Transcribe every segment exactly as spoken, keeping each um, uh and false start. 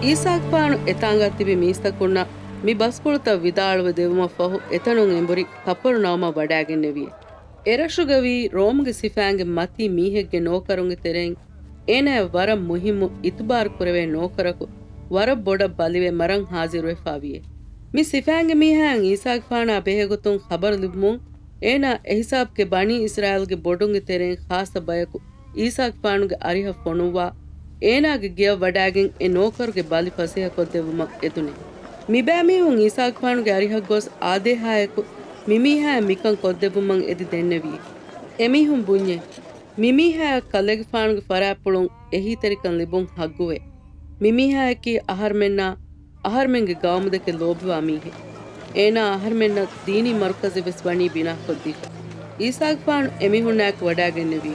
އީސާގެފާނު އެތާނގާ ތިބި މީސްތަކުންނަށް މި ބަސްފުޅުތައް ވިދާޅުވެ ދެވުމަށް ފަހު، އެތަނުން އެނބުރި ކަފަރުނައުމަށް ވަޑާގެންނެވި. އެރަށުގަވީ ރޯމުގެ ސިފައިންގެ މަތީ މީހެއްގެ ނޯކަރުންގެ ތެރެއިން އޭނާއަށް ވަރަށް މުހިއްމު، އިތުބާރު ކުރެވޭ ނޯކަރަކު ވަރަށް ބޮޑަށް ބަލިވެ މަރަން ހާޒިރުވެފާވިއެ. މި ސިފައިންގެ މީހާއަށް އީސާގެފާނާ ބެހޭގޮތުން ޚަބަރު ލިބުމުން، އޭނާ އެހިސާބުގެ ބަނީ އިސްރާއީލްގެ ބޮޑުންގެ ތެރެއިން ޚާއްޞަ ބަޔަކު އީސާގެފާނުގެ އަރިހަށް ފޮނުއްވާ، އޭނާގެ ގެޔަށް ވަޑާގެން އެ ނޯކަރުގެ ބަލި ފަސޭހަކޮށްދެއްވުމަށް އެދުނެ. މިބައިމީހުން އީސާގެފާނުގެ އަރިހަށް ގޮސް އާދޭހާއެކު މިމީހާއަށް މިކަން ކޮށްދެއްވުމަށް އެދި ދެންނެވި. އެމީހުން ބުންޏޭ، މިމީހާއަށް ކަލޭގެފާނުގެ ފަރާތްޕުޅުން އެހީތެރިކަން ލިބުން ހައްގުވޭ. މިމީހާއަކީ އަހަރުމެންނާ އަހަރުމެންގެ ގައުމުދެކެ ލޯބިވާ މީހެއް. އޭނާ އަހަރުމެންނަށް ދީނީ މަރުކަޒެއް ވެސް ވަނީ ބިނާކޮށްދީފަ. އީސާގެފާނު އެމީހުންނާއެކު ވަޑާގެންނެވި.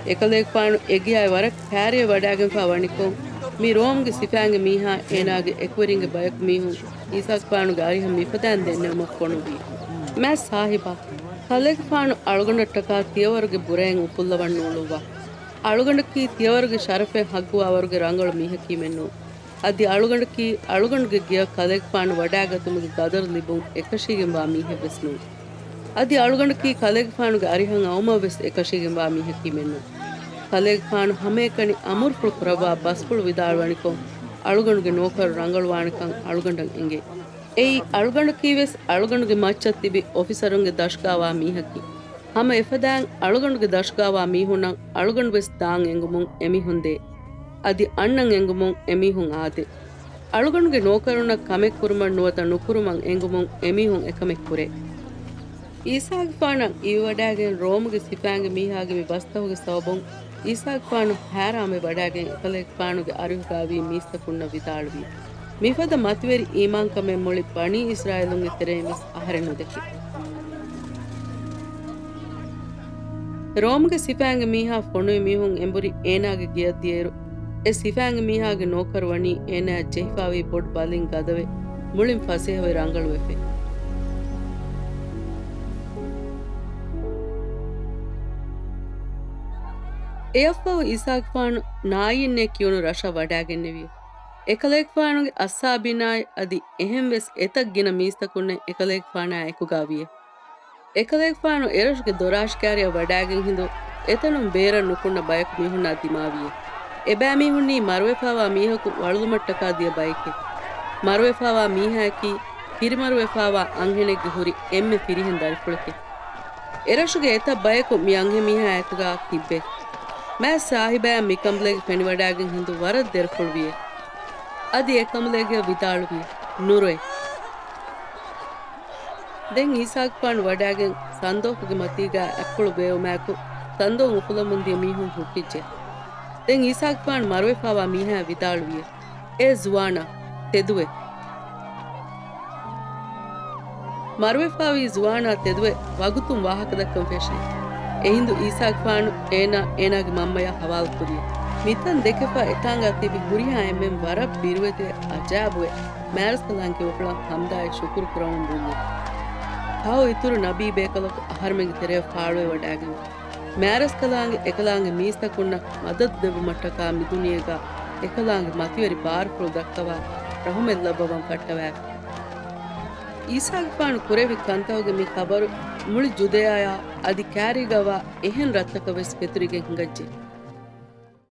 އެކަލޭގެފާނު އެގެޔާއި ވަރަށް ކާރިއަށް ވަޑާގެންފާ ވަނިކޮށް، މި ރޯމްގެ ސިފައިންގެ މީހާ އޭނާގެ އެކުވެރިންގެ ބަޔަކު މީހުން އީސާގެފާނުގެ އަރިހަށް މިފަދައިން ދެންނެވުމަށް ފޮނުއްވި. މާތް ސާހިބާ، ކަލޭގެފާނު އަޅުގަނޑަށްޓަކާ ތިޔަވަރުގެ ބުރައެއް އުފުއްލަވަން ނޫޅުއްވާ. އަޅުގަނޑަކީ ތިޔަވަރުގެ ޝަރަފެއް ހައްގުވާވަރުގެ ރަނގަޅު މީހަކީމެއްނޫން. އަދި އަޅުގަނޑަކީ އަޅުގަނޑުގެ ގެޔަށް ކަލޭގެފާނު ވަޑާގަތުމުގެ ގަދަރު ލިބުން އެކަށީގެންވާ މީހެއްވެސް ނޫން. އަދި އަޅުގަނޑަކީ ކަލޭގެފާނުގެ އަރިހަށް އައުމަށްވެސް އެކަށީގެންވާ މީހަކީމެއްނޫން. ކަލޭގެފާނު ހަމައެކަނި އަމުރުފުޅު ކުރައްވާ ބަސްފުޅު ވިދާޅުވަނިކޮށް، އަޅުގަނޑުގެ ނޯކަރު ރަނގަޅުވާނެކަން އަޅުގަނޑަށް އެނގޭ. އެއީ، އަޅުގަނޑަކީވެސް އަޅުގަނޑުގެ މައްޗަށް ތިބި އޮފިސަރުންގެ ދަށުގާވާ މީހަކީ. ހަމަ އެފަދައިން އަޅުގަނޑުގެ ދަށުގާވާ މީހުންނަށް އަޅުގަނޑުވެސް ދާން އެނގުމުން އެމީހުން ދޭ. އަދި އަންނަން އެނގުމުން އެމީހުން އާދޭ. އަޅުގަނޑުގެ ނޯކަރުންނަށް ކަމެއް ކުރުމަށް ނުވަތަ ނުކުރުމަށް އެނގުމުން އެމީހުން އެކަމެއް ކުރޭ. އީސާގެފާނަށް އިވިވަޑާގެން ރޯމުގެ ސިފައިންގެ މީހާގެ މި ބަސްތަކުގެ ސަބަބުން އީސާގެފާނު ހައިރާންވެ ވަޑާގެން އެކަލޭގެފާނުގެ އަރިހުގާވީ މީސްތަކުންނަށް ވިދާޅުވި. މިފަދަ މަތިވެރި އީމާންކަމެއް މުޅި ބަނީ އިސްރާއީލުންގެ ތެރެއިން ވެސް އަހަރެން ނުދެކި. ރޯމުގެ ސިފައިންގެ މީހާ ފޮނުވި މީހުން އެނބުރި އޭނާގެ ގެޔަށް ދިޔައިރު، އެ ސިފައިންގެ މީހާގެ ނޯކަރު ވަނީ އޭނާއަށް ޖެހިފާވީ ބޮޑު ބަލިން ގަދަވެ، މުޅިން ފަސޭހަވެ ރަނގަޅުވެފަ. އެއަށްފަހު އީސާގެފާނު ނާއީނޭ ކިޔުނު ރަށަށް ވަޑާގެންނެވި. އެކަލޭގެފާނުގެ އައްސާބީނާއި އަދި އެހެންވެސް އެތައް ގިނަ މީސްތަކުންނެއް އެކަލޭގެފާނާ އެކުގާ ވިޔެ. އެކަލޭގެފާނު އެރަށުގެ ދޮރާށިކާރިއަށް ވަޑާގެން ހިނދު އެތަނުން ބޭރަށް ނުކުންނަ ބަޔަކު މީހުންނާ ދިމާވިޔެ. އެބައިމީހުންނީ މަރުވެފާވާ މީހަކު ވަޅުލުމަށްޓަކާ ދިޔަ ބައެކޭ. މަރުވެފާވާ މީހާއަކީ ފިރިމަރުވެފާވާ އަންހެނެއްގެ ހުރި އެންމެ ފިރިހެން ދަރިފުޅެކޭ. އެރަށުގެ އެތައް ބަޔަކު މި އަންހެންމީހާ އެކުގާ ތިއްބޭ. މާތް ސާހިބާއަށް މިކަނބަލޭގެ ފެނިވަޑާގެން ހިނދު ވަރަށް ދެރަފުޅުވިޔޭ. އަދި އެކަނބަލޭގެ ވިދާޅުވި، ނުރޮއެ. ދެން އީސާގެފާނު ވަޑާގެން ސަންދޯކުގެ މަތީގާ އަތްޕުޅު ބޭއުމާއެކު، ސަންދޯން އުފުލަމުން ދިޔަ މީހުން ހުއްޓިއްޖެ. ދެން އީސާގެފާނު މަރުވެފާވާ މީހާއަށް ވިދާޅުވިޔެ، އޭ ޒުވާނާ، ތެދުވެ. މަރުވެފާވީ ޒުވާނާ ތެދުވެ ވަގުތުން ވާހަކަދައްކަން ފެށި. އެހިނދު އީސާގެފާނު އޭނާ އޭނާގެ މަންމަޔަށް ހަވާލުކުރި. މިތަން ދެކެފަ އެތާނގާ ތިބި ހުރިހާ އެންމެން ވަރަށް ބިރުވެތިވެ އަޖާބުވެ މާރަސްކަލާނގެ ކިބަފުޅަށް ހަމްދާއި ޝުކުރު ކުރަމުން ބުންޏެ. ފަހު އިތުރު ނަބީ ބޭކަލަކު އަހަރުމެންގެ ތެރެއަށް ފާޅުވެ ވަޑާގެން. މާރަސްކަލާނގެ އެކަލާނގެ މީސްތަކުންނަށް މަދަދު ދެއްވުމަށްޓަކާ މިދުނިޔޭގަ އެކަލާނގެ މަތިވެރި ބާރުފުޅު ދައްކަވާ ރަހުމަތް ލައްވަވަން ފައްޓަވާފި. އީސާގެފާނު ކުރެއްވި ކަންތަކުގެ މި ޚަބަރު މުޅި ޖުދޭޔާޔާ އަދި ކާރީގަވާ އެހެން ރަށްތަކަށް ވެސް ފެތުރިގެން ހިނގައްޖެ.